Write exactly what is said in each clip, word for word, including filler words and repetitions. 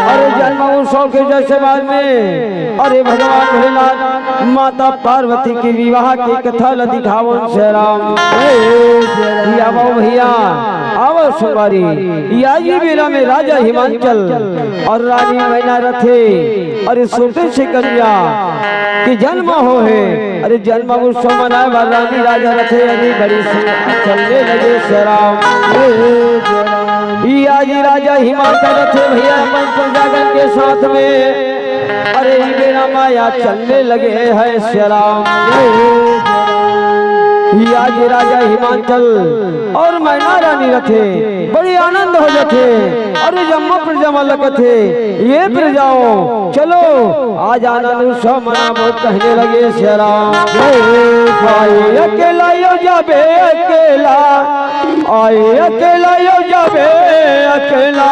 अरे जन्म उत्सव के जैसे बाद में, अरे भगवान भोलेनाथ माता पार्वती के विवाह के कथा ल दिखावन श्री राम। ये आवो भैया, आवो संगवारी। ये आज ये बेरा में राजा हिमांचल और रानी मैना रथे, अरे छोटे से कन्या के जन्म हो हे। अरे जन्म उत्सव मनाए बर रानी राजा रथे, अरे बड़ी से चलने लगे श्री राम। ये आज राजा हिमांचल रथे भैया अपन प्रजागण के साथ में। अरे ई बेरा माया चलने लगे है श्री राम। ई आज राजा हिमांचल और मैना रानी रथे, बड़ी आनंद हो जाथे। अरे जम्मो प्रजा मन ल कथे, ये प्रजाओं, चलो आज आनंद उत्सव मनाबो, कहने लगे श्री राम। आए अकेला यो जाबे अकेला, आए अकेला यो जाबे अकेला,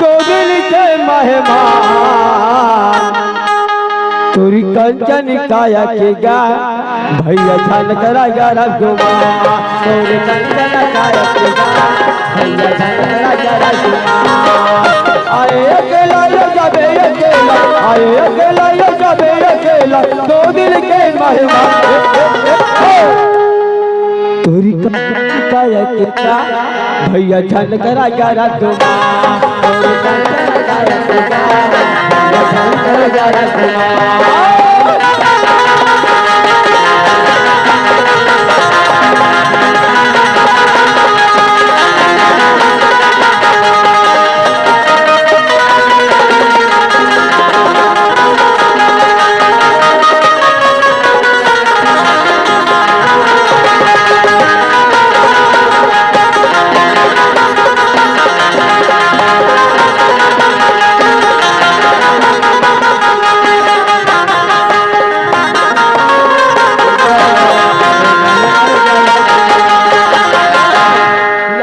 दो दिन के मेहमान। तोरी कंचन काया के गा, भैया झनकरा गरा गुमा। तोरी कंचन काया के गा, भैया झनकरा गरा गुमा। आए अकेला यो जाबे अकेला, आए अकेला यो जाबे अकेला, दो दिन के मेहमान। तोरी कंचन काया के गा, भैया झनकरा गरा गुमा।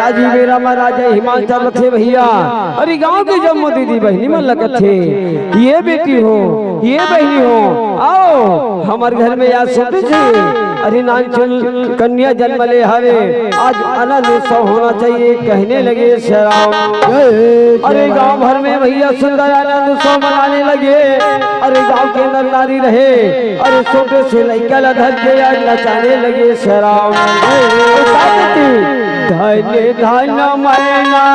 आज ही मेरा महाराज हिमांचल रथे भैया। अरे गांव के जम्मो दीदी बहिनी मन ल कथे, ये बेटी हो, ये बहिनी हो, आओ हमर घर में आज छोटे से अरे नानचुन कन्या जन्म ले हवे, आज आनंद उत्सव होना चाहिए, कहने लगे श्री राम। अरे गांव भर में भैया सुंदर आनंद उत्सव मनाने लगे। अरे गांव के नर नारी रहे, अरे छोटे से लइका ला धर के आज नचाने लगे श्री राम। धन धन मैना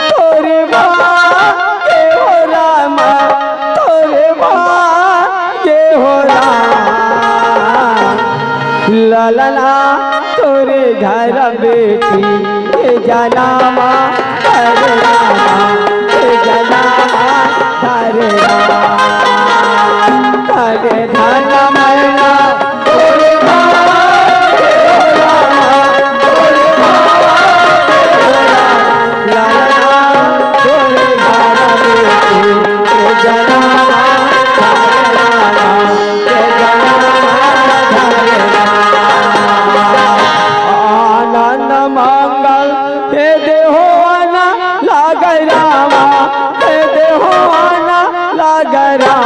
तोरे भाग्य हो रामा, तोरे भाग्य हो रामा। ललना तोरे घर बेटी के जनामा, हरे रामा, के जनामा, हरे रामा। हरे धन मैना तोरे भाग्य हो रामा, तोरे भाग्य हो रामा। ललना तोरे घर बेटी के जनामा, हरे रामा। आनंद मंगल हे देहो आना लागे रामा, हे देहो आना लागे राम।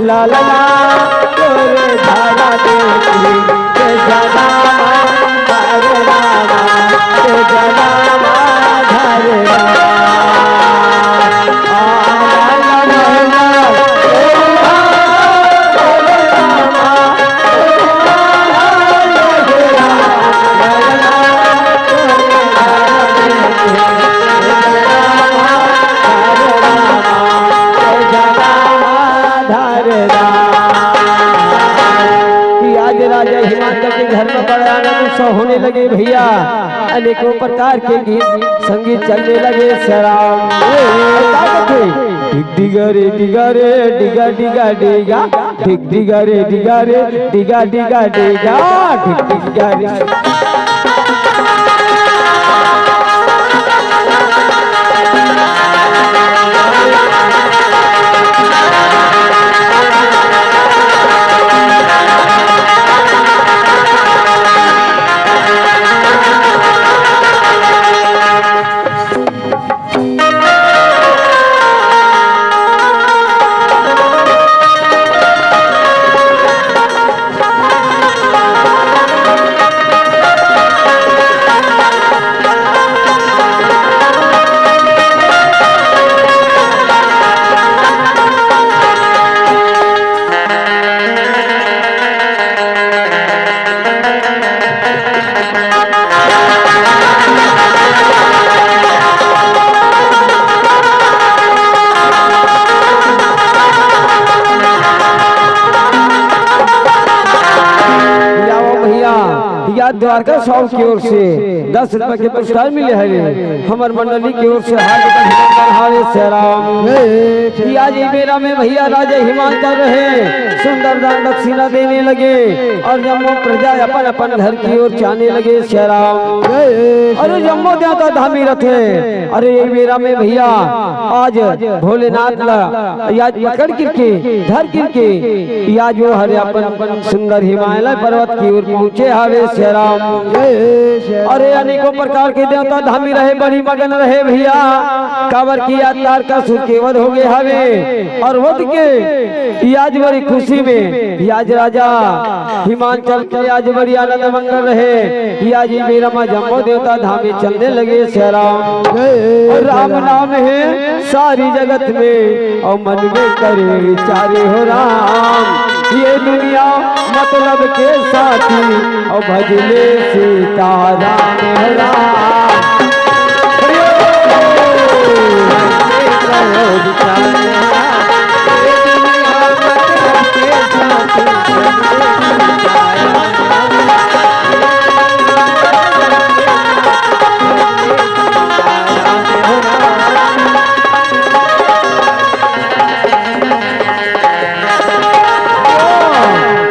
ललना तोरे धरा देती के जनामा धरे रामा, के जनामा धरे रामा। आनंद मंगल आज राजा हिमांचल के घर में बड़ा आनंद उत्सव होने लगे भैया। अनेकों प्रकार के गीत संगीत चलने लगे। श्री राम। डिग डिगा रे डिगा रे डिगा डिगा डिगा, डिग डिगा रे डिगा रे डिगा डिगा डिगा, डिग डिगा रे। का साहब की ओर से दस रुपए के पुरस्कार मिले हवे। हमर मंडली की ओर से हार्दिक अभिनंदन हवे श्री राम। कि आज ये बेरा में भैया राजा हिमांचल रहे, सुंदर दान दक्षिणा देने लगे और जम्मो प्रजा अपन अपन घर की ओर जाने लगे श्री राम। अरे जम्मो देवता धामी रथे। अरे ये बेरा में भैया आज भोलेनाथ ला याद पकड़ करके, धर करके, या जो हरे अपन सुंदर हिमालय पर्वत की ओर पहुंचे हवे श्री राम। अरे अनेकों प्रकार के देवता धामी रहे, बड़ी मगन रहे भैया, काबर की याद तारकासुर के वध हो गए हवे और वध के याज बड़ी खुशी में याज राजा हिमांचल के याज बड़ी आनंद मंगल रहे। याज मेरा मा जम्मो देवता धामी चलने लगे श्री राम। और राम नाम है सारी जगत में और मन में करे विचारे हो राम। ये दुनिया मतलब के साथी और भजले सीताराम हो राम।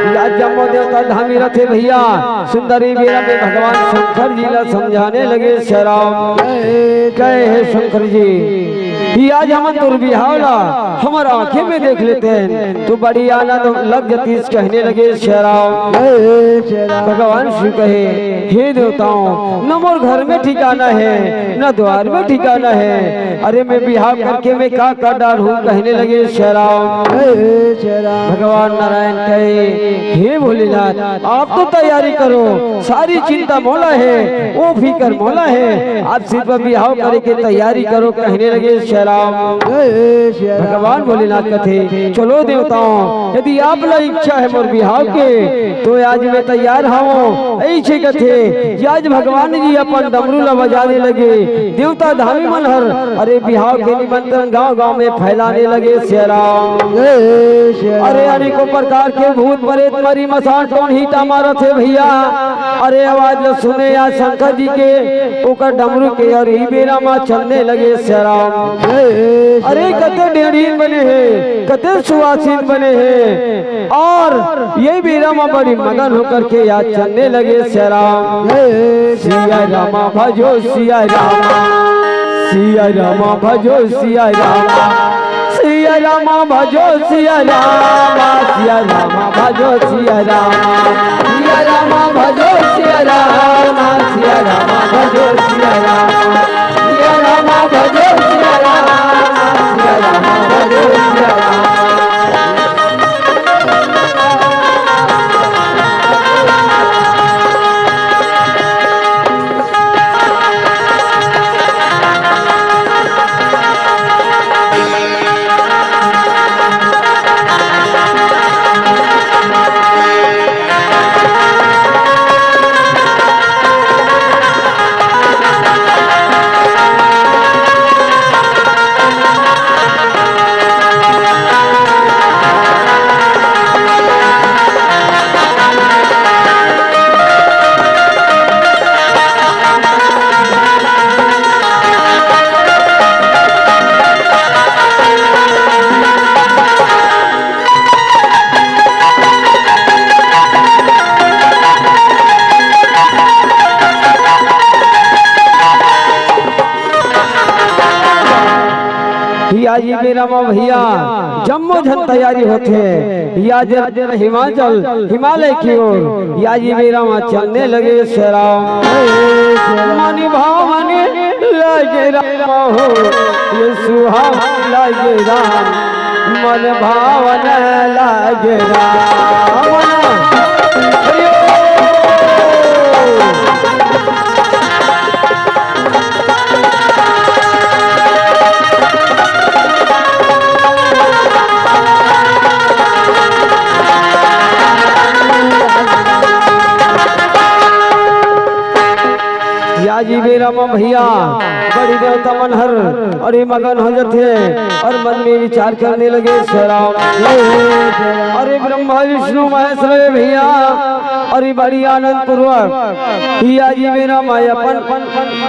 या जम्मो देवता धामी रथे भैया। सुंदरी बेरा में भगवान शंकर जी ला समझाने लगे श्री राम। कहे हे शंकर जी, कि आज हमन तोर बिहाव ला हमर आंखें में देख लेते हैं, तो बड़ी आनंद लग जतीस, कहने लगे श्री राम। भगवान शिव कहे, हे देवताओं, न मोर घर में ठिकाना है, न द्वार में ठिकाना है। अरे मैं बिहाव करके मैं का कर डालूं, कहने लगे श्री राम। भगवान नारायण कहे, हे भोलेनाथ, आप तो तैयारी करो, सारी चिंता मोला है, वो फिकर मोला है, आप सिर्फ बिहाव करे के तैयारी करो, कहने लगे श्री राम। भगवान भोलेनाथ कथे, चलो देवताओं, यदि आप ला इच्छा है मोर बिहाव के, तो आज मैं तैयार हूँ। ऐसे कथे कि आज भगवान जी अपन डमरू ला बजाने लगे। देवता धामी मन हर अरे बिहाव के निमंत्रण गांव गांव में फैलाने लगे श्री राम। अरे अनेकों प्रकार के भूत प्रेत मरी मसान टोनही टामा रथे भैया। अरे आवाज ल सुने या शंकर जी के, ओकर डमरू के, और ई बेरा मा चलने लगे श्री राम। अरे कते डेढ़ीन बने हे, कते सुवासीन बने हे, और ये बेरा मा बड़ी मगन होकर के याद चलने लगे श्री राम। सिया रामा भजो सिया रामा, सिया रामा भजो सिया रामा, सिया रामा भजो सिया रामा, सिया रामा भजो सिया रामा, सिया रामा भजो सिया रामा, सिया रामा भजो सिया रामा, सिया रामा भजो सिया रामा, सिया रामा भजो सिया रामा। या जी मेरा मा भैया, जम्मो झन तैयारी होथे। या जन हिमाचल, हिमालय की ओर, या जी मेरा मा चलने लगे श्री राम। मन भावन लगे राम हो, ये सुहावन लगे राम, मन भावन लगे राम। हरि ओम। या जी बेरा म भैया, बड़ी देवता मन हर अरे मगन हो जथे और मन में विचार करने लगे, श्री राम। अरे ब्रह्मा विष्णु महेश रे भैया, अरे बड़ी आनंद पूर्वक ही आज ये मेरा माई अपन,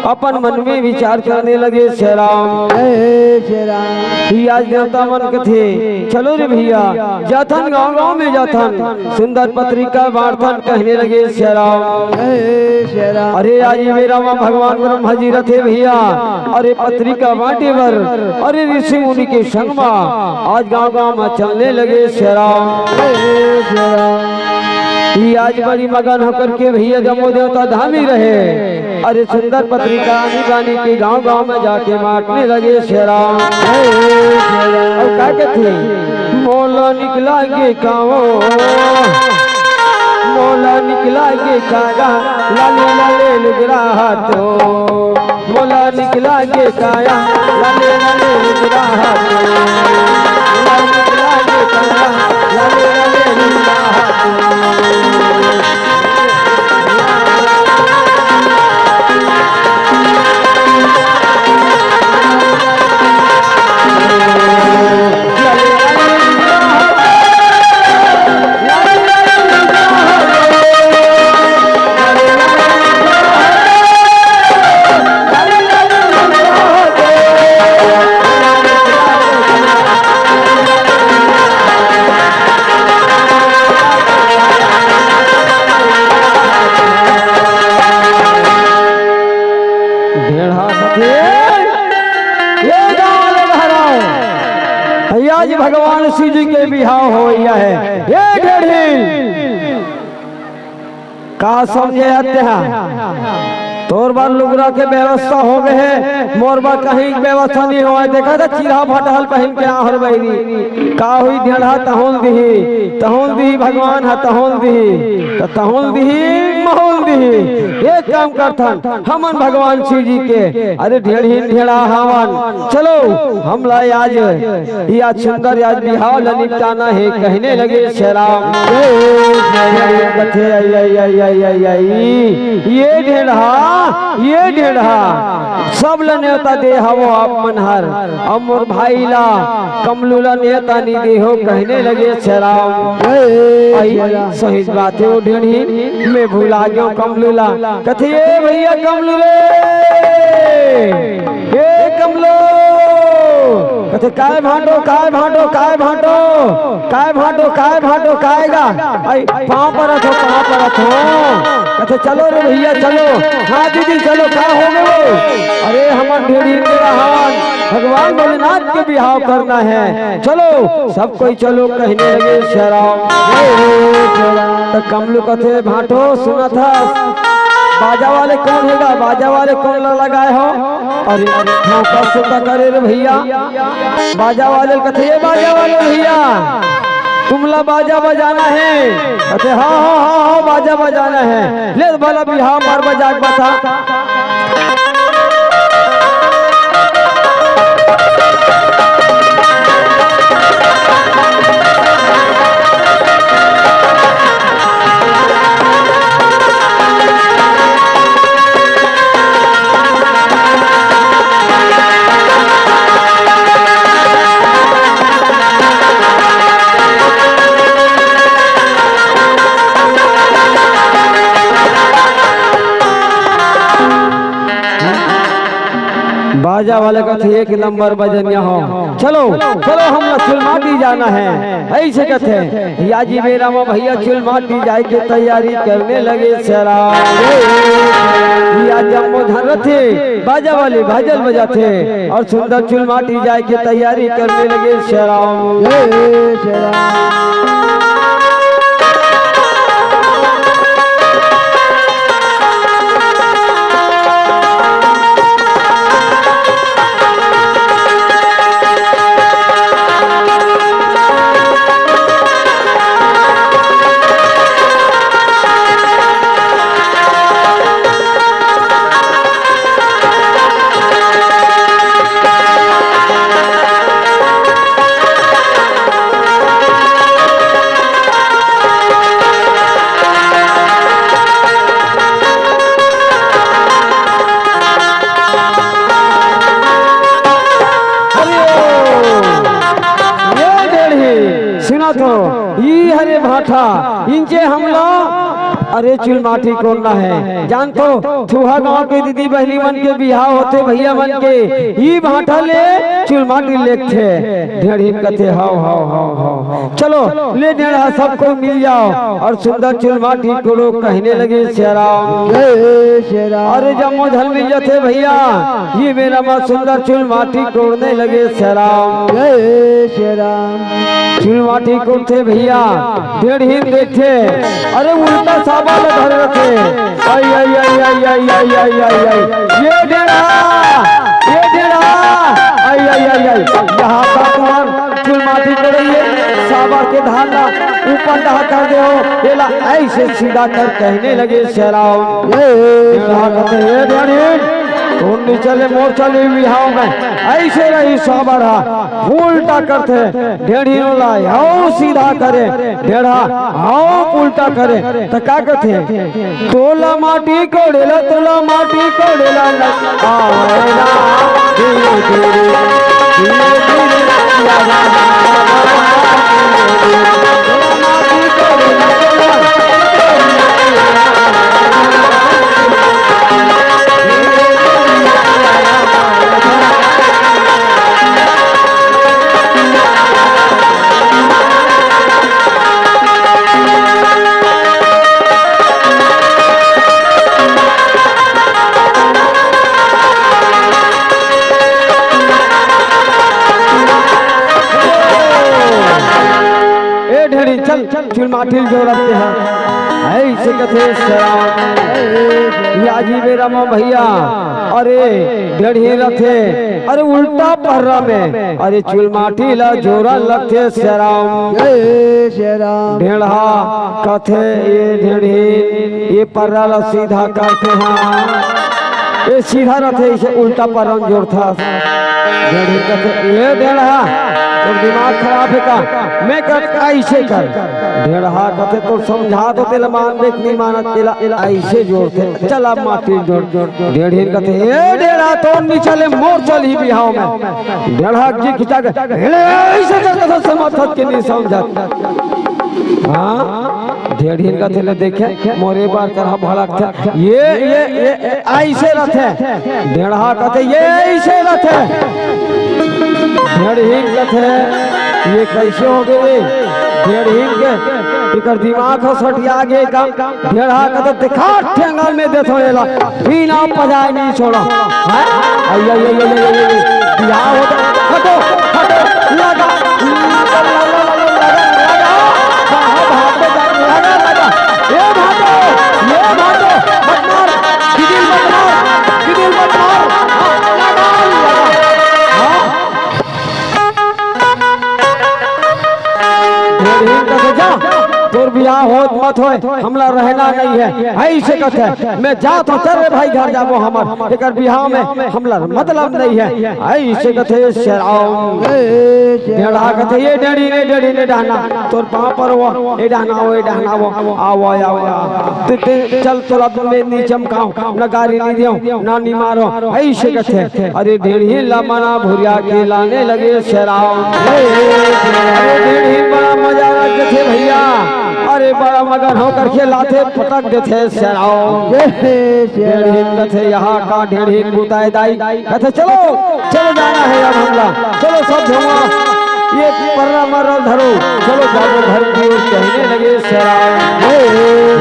अपन मन में विचार करने लगे, "श्री राम।" जय श्री राम। ही आज देवता मन कथे, "चलो रे भैया, जाथन गांव गांव में जाथन, सुंदर पत्रिका बांटथन," कहने लगे, "श्री राम।" जय श्री राम। अरे आज ये मेरा माँ भगवान ब्रह्मा जी रथे भैया, अरे पत्रिका बांटे बर, अरे ऋषि मुनि के संग मा आज गांव गांव में चलने लगे, "श्री राम।" जय श्री राम। ही आज बड़ी मगन होकर के भैया जम्मो देवता धामी रहे। अरे सुंदर पत्रिका आनी बानी के गांव गांव में जाके बांटने लगे, "श्री राम।" जय श्री राम। अउ का कथे, "मोला निकला गे कावो, मोला निकला गे कागा, लाले लाले लुगरा हाथो।" मोला निकला गे काया, लाले लाले लुगरा हाथो। मोला निकला गे काया, लाले लाले लुगरा हाथो। ढेढ़ा कथे, ये गाँव ले घर आए। भैया जी, भगवान शिव जी के बिहाव होइया हे। ये ढेढ़ी का समझे आते हैं? तोर बर लुगरा के व्यवस्था हो गए हे, मोर बर कहीं व्यवस्था नहीं होए। देखा था चिरहा फटहल पहिन के आहर बैरी। का हुई ढेढ़ा, तहों ल दिही, तहों ल दिही, भगवान ह तहों ल दिही, त तहों ल दिही, महूं ल दिही। एक काम करथन, हमन भगवान शिव जी के, अरे ढेढ़ी ढेढ़ा हावन, चलो हमला आज, ये आज सुंदर आज बिहाव ल निपटाना हे, कहने लगे, "श्री राम।" कथे, "आई, आई, आई, ये ढेढ़ा, ये ढेढ़ा, सब ल नेवता दे हवो आप मन हर, अउ मोर भाई ला, कमलू ला नेवता नी दे हो," कहने लगे, "श्री राम।" आई, सही बात हे, वो ढेढ़ी मैं भुला गयो कमलू ला। कथे, "ए भैया कमलू रे, ए कमलू।" कथे, "काय भांटो, काय भांटो, काय भांटो, काय भांटो, काय भांटो, काय गा?" आई, "पाँव परत हो, पाँव परत हो।" कथे, "चलो रे भैया, चलो।" "हाँ दीदी, चलो।" "का हो गे वो?" "अरे, हमर ढेढ़ी के रहन भगवान भोलेनाथ के बिहाव करना हे, चलो।" सब कोई चलो कहने लगे, "श्री राम।" त कमलू कथे, "भांटो सुनत हस, बाजा वाले कोन हे गा? बाजा वाले कोन ला लगाए हो?" अरे, मौका सुनता करे रे भैया, बाजा वाले कथे, "ये बाजा वाले भैया, तुमला बाजा बजाना हे?" कथे, "हाँ, हाँ, हाँ, हाँ, बाजा बजाना हे।" "ले भला बिहाव मार बजा के बता।" बाजा वाले कथे, "एक नंबर बजनिया हो, चलो, चलो, हमला चुलमाटी जाना हे।" अइसे कथे, या जी मेरा मा भैया चुलमाटी जाए के तैयारी करने लगे, "श्री राम।" या जम्मो झन रथे, बाजा वाले बाजा ल बजाथे अउ सुंदर चुलमाटी जाए के तैयारी करने लगे, "श्री राम।" जय श्री राम। हरिओम। ये ढेढ़ी, सुनत हो, ई हरे भांटा, इंचे हमला अरे चुलमाटी कोड़ना हे, जानथो, थुहा गांव के दीदी बहिनी मन के बिहाव होथे, भइया मन के, ई भांटा ले चुलमाटी लेगथे। ढेड़हिन कथे, "हव, हव, हव, हव, हव।" चलो, ले ढेड़हा सब कोई मिल जाव अउ सुंदर चुलमाटी कोड़ो, कहने लगे सियाराम। जय सियाराम। अरे जम्मो झन मिल जथे भइया, ये बेरा म सुंदर चुलमाटी कोड़ने लगे सियाराम। जय सियाराम। चुलमाटी कोड़थे भइया, ढेड़हिन देखथे, अरे उल्टा साबर ल धरे रथे। आई, आई, आई। ये ढेड़हा, ये ढेड़हा, आई, आई, आई, आई। यहाँ का तुम्हार चुलमाटी कोड़े, ये साबर के धार ला ऊपर डहा कर दे हो, एला ऐसे सीधा कर, कहने लगे सियाराम। ये ढेड़हा कथे, "ए ढेड़हिन, तोर नी चले मोर चले बिहाव में।" ऐसे रही साबर हा, उल्टा करथे, ढेड़हिन ला हव सीधा करे, ढेड़हा हव उल्टा करे, त का कथे? "तोला माटी कोड़ेला, तोला माटी कोड़ेला न आवेला, धीरे धीरे, धीरे धीरे, तोला माटी कोड़ेला।" ए ढेड़ी, चल, चल, चुलमाटी ल जोरत हे। ऐसे कथे सियाराम। या जी बेरा म भइया, अरे ढेड़ही रथे, अरे उल्टा पर्रा में, अरे चुलमाटी ला जोरन लगथे सियाराम। जय सियाराम। ढेड़हा कथे, "ए ढेड़ही, ये पर्रा ला सीधा करथे हा।" ये सीधा रथे, इसे उल्टा पर्रा म जोरथस। ढेड़ही कथे, "ए ढेड़हा, तोर दिमाग खराब हे का? मैं कथे ऐसे कर।" ढेड़हा कथे, "तोर समझा तो तेला मानबे कि नहीं मानत, तेला ऐसे जोरथे।" चल अब माटी जोर, जोर, जोर। ढेड़हिन कथे, "ए ढेड़हा, तोर नी चले, मोर चलही बिहाव में।" ढेड़हा जी खिंचा के, "हेले, ऐसे कर कथे समझत के नहीं समझत।" हाँ, ढेड़हिन कथे, "ले देखे, मोरे बार करहा भड़कथे। ये, ये, ये, ये ऐसे रथे।" ढेड़हा कथे, "ये ऐसे रथे।" ढेड़हिन कथे, "ये कैसे हो गए?" ढेड़हिन के, एकर दिमाग ह सटिया गे का? ढेड़हा कथे, "देखा, ठेंगा में देथो एला, बिना पजाए नहीं छोड़ा।" हैं? आई, आई, आई, आई, आई, आई, बिहाव होत हे। हटो, हटो, लगा, लगा, लगा, लगा, लगा, लगा। कहाँ भागो जा, लगा, लगा। ए भाटो, ए भाटो, मत मार, बिदिल मत मार, बिदिल मत मार। हाँ, लगा, लगा। हाँ? ढेड़हिन कथे, "जा, तोर बिहाव होत मत होय, हमला रहना नहीं है।" ऐसे कथे, "मैं जात हूँ, चल रे भाई, घर जाबो हमर, एकर बिहाव में हमला मतलब नहीं है।" ऐसे कथे सियाराम। ढेड़हा कथे, "ये ढेड़हिन, ए ढेड़हिन, ए डहना, तोर पाँव परवो, ए डहना आवो, ए डहना आवो, आवो, आवो, आवो। ते, ते, चल, तोला मैं नी चमकाऊं।" ना गारी नी देव, ना नी मारो, ऐसे कथे। अरे ढेड़हिन ला मना भुरिया के लाने लगे सियाराम। अरे ढेड़हिन बड़ा मजा आ जथे भइया, अरे बड़ा मगन होकर के लाथे पटक देथे सियाराम। ढेड़हिन कथे, "यहाँ का ढेड़हिन बुताए दाई।" कथे, "चलो, चलो जाना है अब हमला, चलो सब झुमा, ये पर्रा मर्रा धरो, चलो जाबो घर की ओर," कहने लगे सियाराम।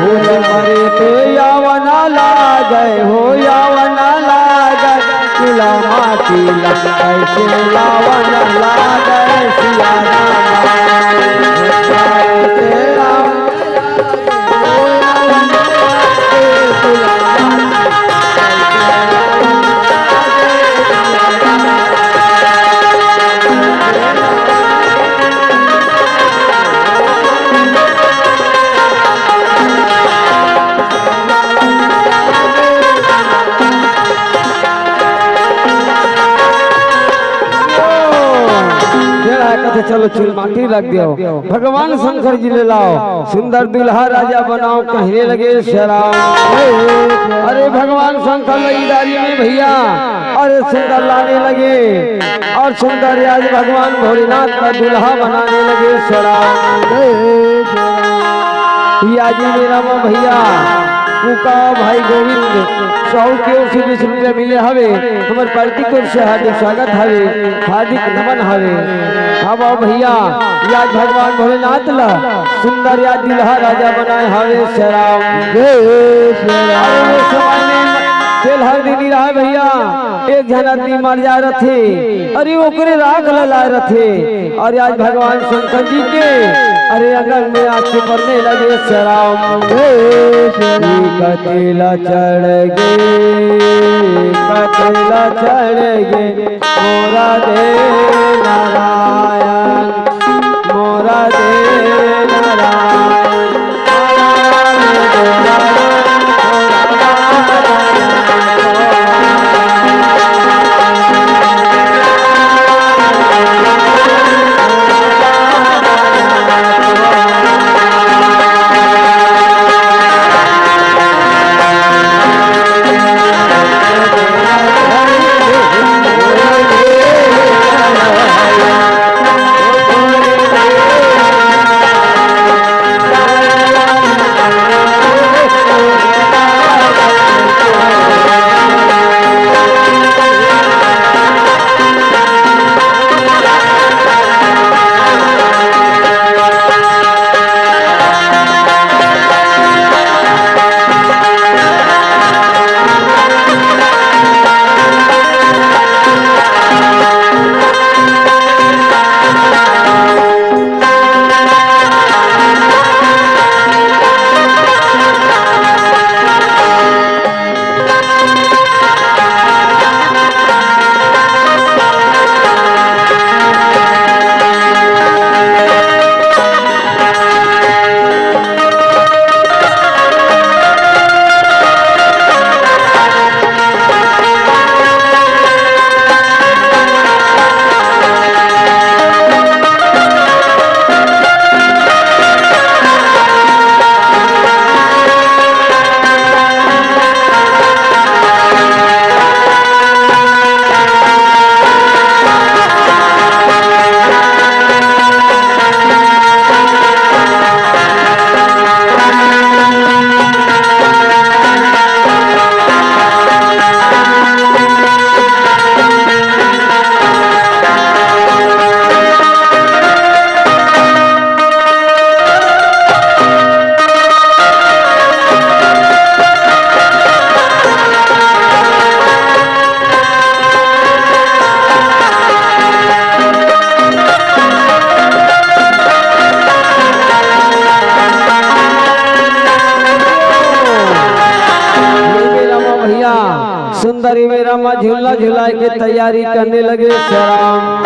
भूत मरे ते आवा ना लागे हो, आवा ना लागे, चूल्हा माटी ला कैसे लावा ना लागे, सिया रामा। भूत मरे ते आवा ना लागे हो, आवा ना लागे, चूल्हा माटी ला कैसे लावा ना लागे। ढेड़हा कथे, "चलो चुलमाटी रख देव, भगवान शंकर जी ले लाव, सुंदर दूल्हा राजा बनाव," कहने लगे सियाराम। अरे भगवान शंकर लगी दारी में भइया, अरे सुंदर लाने लगे अउ सुंदर आज भगवान भोलेनाथ का दूल्हा बनाने लगे सियाराम। ये आज मेरा माँ भैया कुका भाई गोविंद साहू के ओर से बीस रुपया मिले हवे। हमर पार्टी की ओर से हार्दिक स्वागत हवे, हार्दिक नमन हवे। अब आओ भैया, ये आज भगवान भोलेनाथ ला सुंदर या दुल्हा राजा बनाए हवे। श्री राम। जय श्री राम। अरे वो समय में तेल हल्दी नहीं रहा भैया, एक झन आदमी मर जा रथे, अरे ओकरे राख ला लाए रथे। अरे आज भगवान शंकर जी के, अरे आंगन में आके बरने लगे। श्री राम। जय श्री राम। कतेला चढ़ गे, कतेला चढ़ गे, मोरा दे नारायण, मोरा दे नारायण। ये मेरा माँ भैया, सुंदरी मेरा माँ झूला झुलाए के तैयारी करने लगे। श्री राम।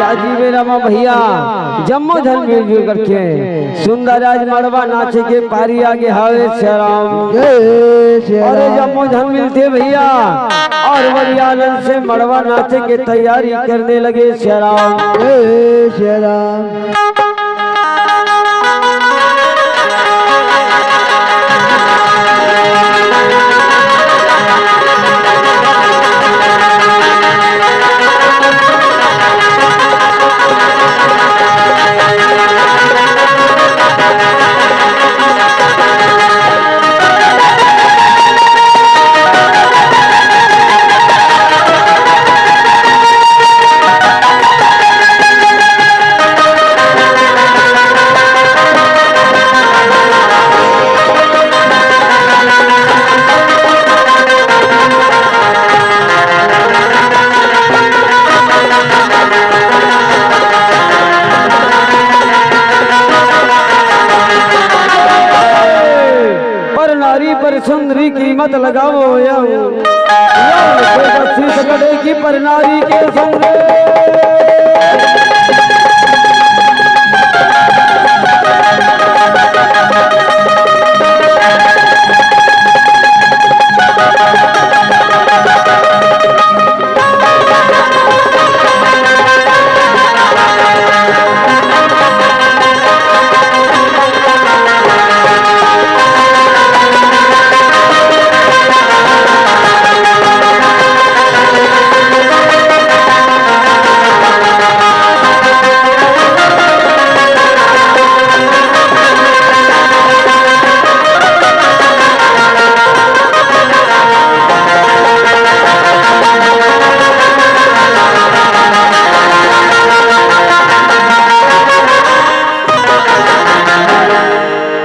या जी मेरा माँ भैया, जम्मो झन मिलजुल करके सुंदर आज मड़वा नाचे के पारी आगे हवे। श्री राम। जय श्री अरे राम। जम्मो झन मिलते भैया और बड़ी आनंद से मड़वा नाचे के तैयारी करने लगे। श्री राम। जय श्री राम। गावो यम, यम के बस्ती सकड़े की परनारी के संग।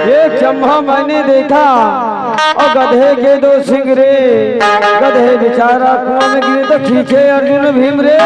एक जम्हा मैंने देखा और गधे के दो सिंग रे, गधे बेचारा कुआं में गिरे तो खींचे अर्जुन भीम रे।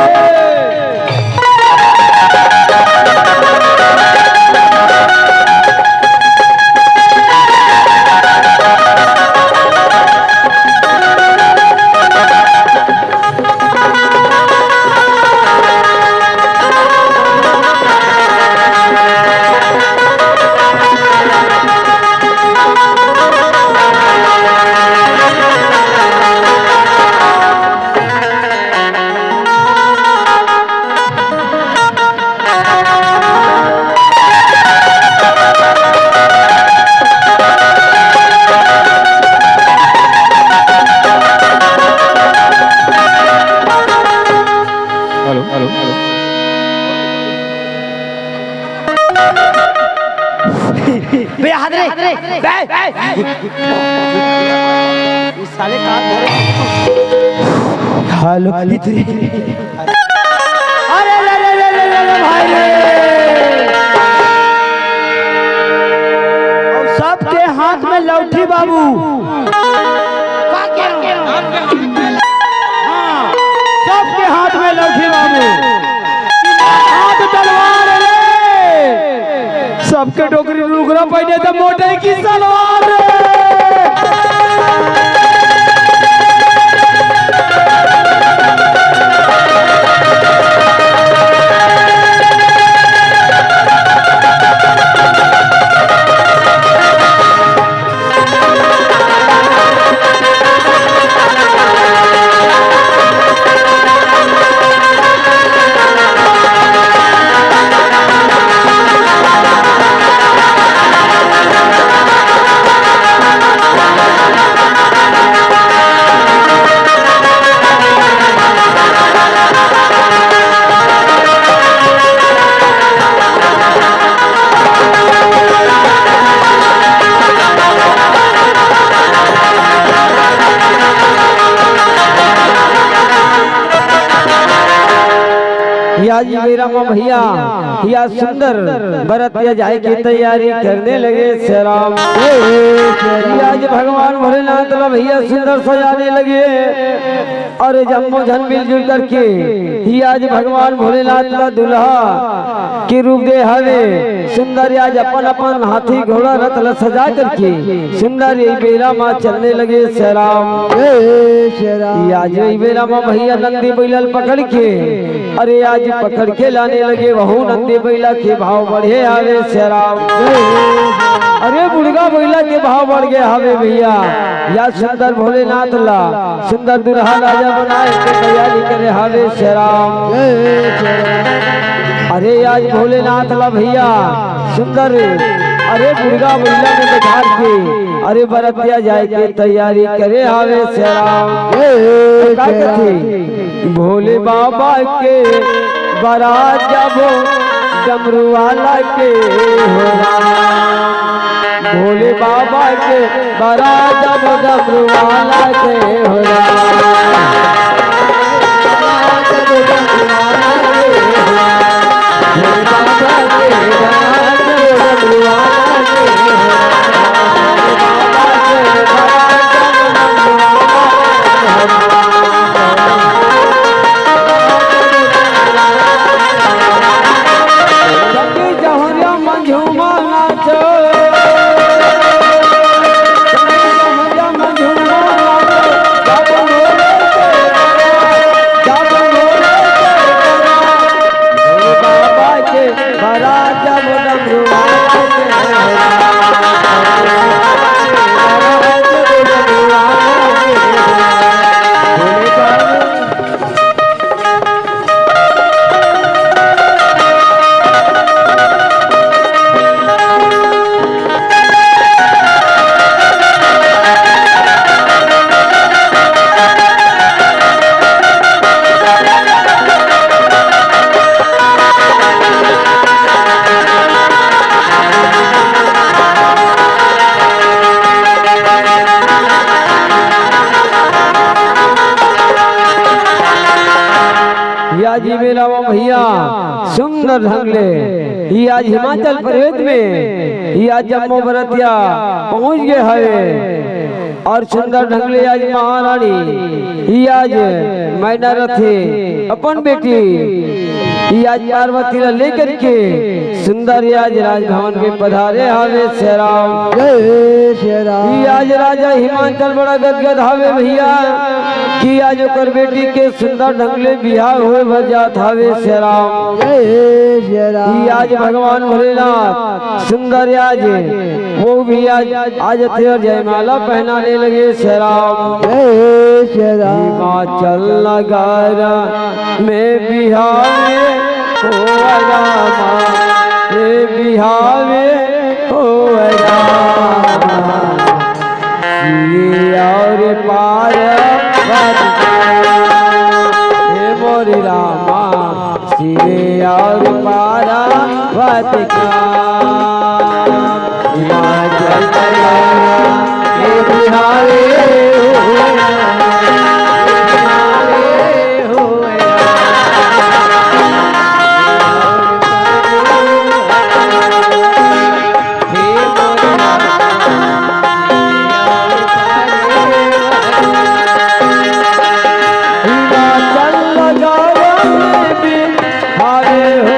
Hello, hello, hello. बे, हाथ रे, बे, बे। इस साले का धरे। हेलो, इधर। अरे, रे, रे, भाई रे। और सबके हाथ में लौठी बाबू। हाँ, सबके हाथ में लौठी बाबू। हाथ तलवार रे। सबके डोकरी लुगरा पहने तो मोटे की सलवार रे। या जी मेरा माँ भैया, या सुंदर बरतिया जाए की तैयारी करने लगे। सलाम। या जी भगवान भोलेनाथ ला भैया सुंदर सजाने लगे। अरे जम्मो झन मिलजुल करके ही आज भगवान भोलेनाथ ला दूल्हा के रूप दे हवे। सुंदर आज अपन अपन हाथी घोड़ा रथ ला सजा करके सुंदर ये बेरा मा चलने लगे। सलाम। जय श्री राम। ये आज ये बेरा मा भैया नंदी बैला ल पकड़ के, अरे आज पकड़ के लाने लगे, वहू नंदी बैला के भाव बढ़े हवे। सलाम। अरे बुढ़गा बैला के भाव बढ़ गए हवे भैया। या सुंदर भोलेनाथ ला सुंदर दुल्हा राजा बनाए के तैयारी करे हवे। सलाम। जय श्री राम। अरे आज भोलेनाथ ला भैया सुंदर, अरे बुढ़गा बैला में बैठार के अरे बरतिया जाए के तैयारी करे हवे। सलाम। जय तो का श्री राम। कथे? भोले बाबा के बारात जाबो डमरू वाला के हो राम। भोले बाबा के बारात जाबो डमरू वाला के हो राम। भोले बाबा के बारात जाबो डमरू वाला के हो राम। जंगी जहरिया में झूमा नाचो। जंगी जहरिया में झूमा नाचो। जी मेला म भैया सुंदर ढंग ले, ई आज हिमाचल प्रदेश में, ई आज जम्मो बरतिया पहुंच गे हवे। और सुंदर ढंग ले आज महारानी, ई आज मैना रथे अपन बेटी, ई आज पार्वती ला लेकर के सुंदर, ई आज राजभवन में पधारे हवे। श्री राम। जय श्री राम। ई आज राजा हिमांचल बड़ा गदगद हवे भैया, कि आज ओकर बेटी के सुंदर ढंग ले बिहाव होए बर जात हवे। श्री राम। जय श्री राम। ई आज भगवान भोलेनाथ सुंदर आज वो भी आज, आज थे और जयमाला पहनाने लगे। श्री राम। जय श्री राम। हिमाचल नगर में बिहावे हो रामा, हे बिहावे हो रामा, शिव और पार्वती का, हे मोरे रामा, शिव और पार्वती का। हिमाचल प्रदेश के बिहारी हो, हिमाचल नगर में भी हरे हो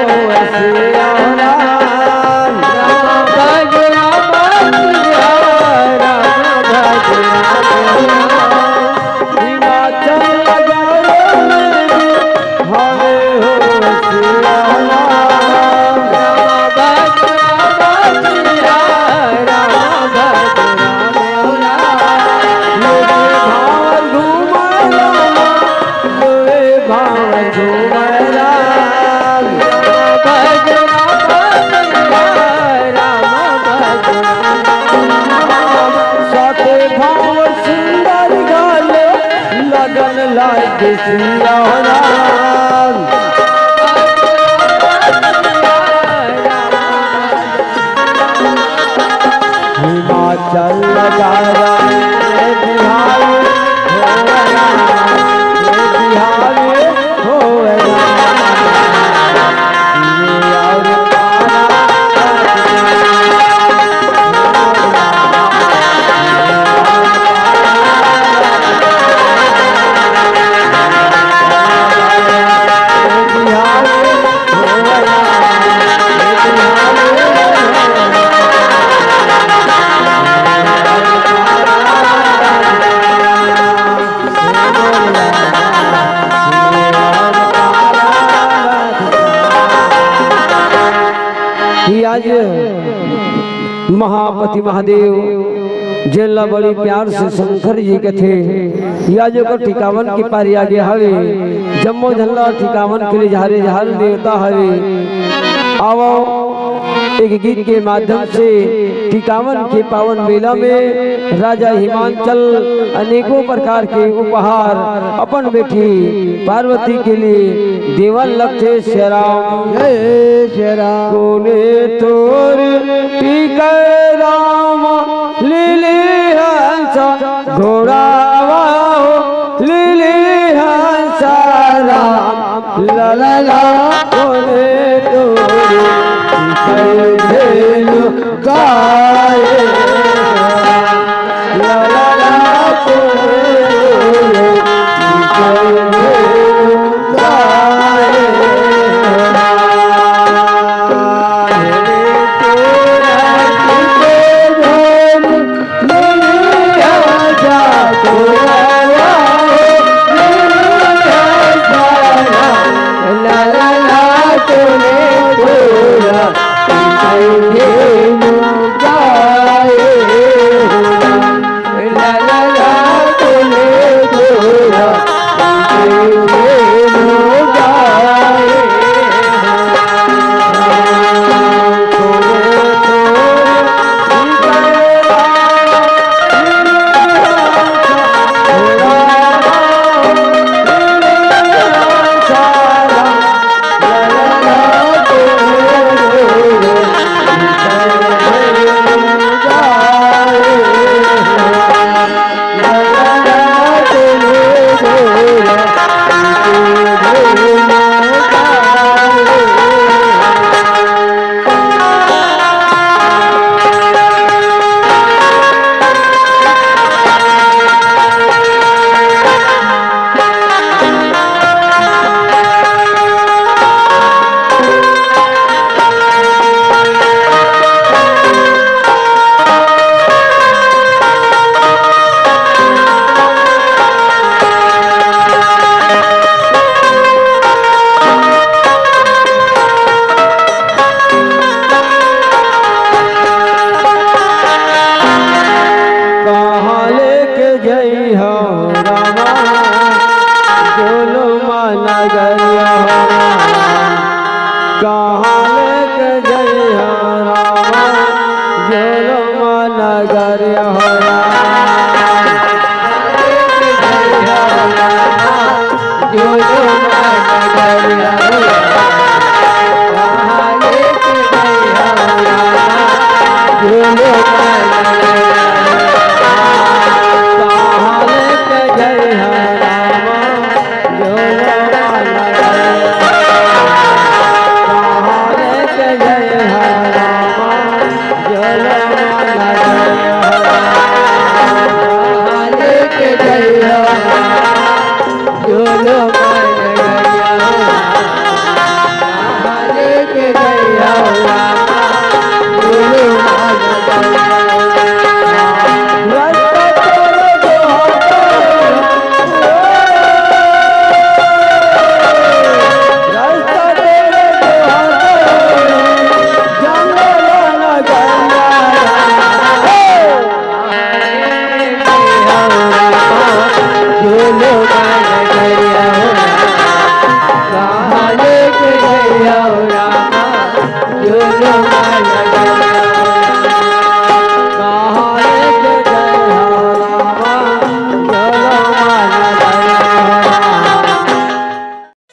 सिया राम। राम भज राम सिया राम, भज राम। हिमाचल नगर में भी हरे हो सिया राम। राम भज राम सिया राम, भज राम राम। लोगे भावर घूमर रामा, लोगे भावर घूमर राम। भज राम सिया राम, भज राम राम। साथे भावर सुंदर घलो, लगन लागे सिया राम। हिमाचल नगर में बिहारी हो राम, हे बिहारी हो राम। ये और पारा कि आज महापति महादेव, जेला बड़ी प्यार से शंकर जी कथे, या जो ओकर टिकावन के पारी आगे हवे, जम्मो झन ला टिकावन के लिए झारे झार देवता हवे। आवो, एक गीत के माध्यम से टिकावन के पावन मेला में राजा हिमांचल अनेकों प्रकार के उपहार अपन बेटी पार्वती के लिए देवन लगथे। श्री राम। जय श्री राम। कोने तोर टिकर राम, लीली हंस घोड़ावा हो, लीली हंस राम, ला ला ला, कोने तोर टिकर धेनु गाय।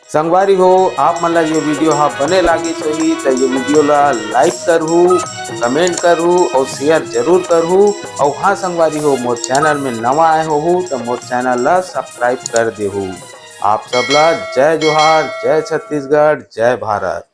संगवारी हो, आप मन ला ये वीडियो हा बने लागिस होही त ये वीडियो ला लाइक करहू, कमेंट करहू और शेयर जरूर करहू। और हाँ संगवारी हो, मोर चैनल में नवा आए होहू त मोर चैनल ला सब्सक्राइब कर देहू। आप सब ला जय जोहार, जय छत्तीसगढ़, जय भारत।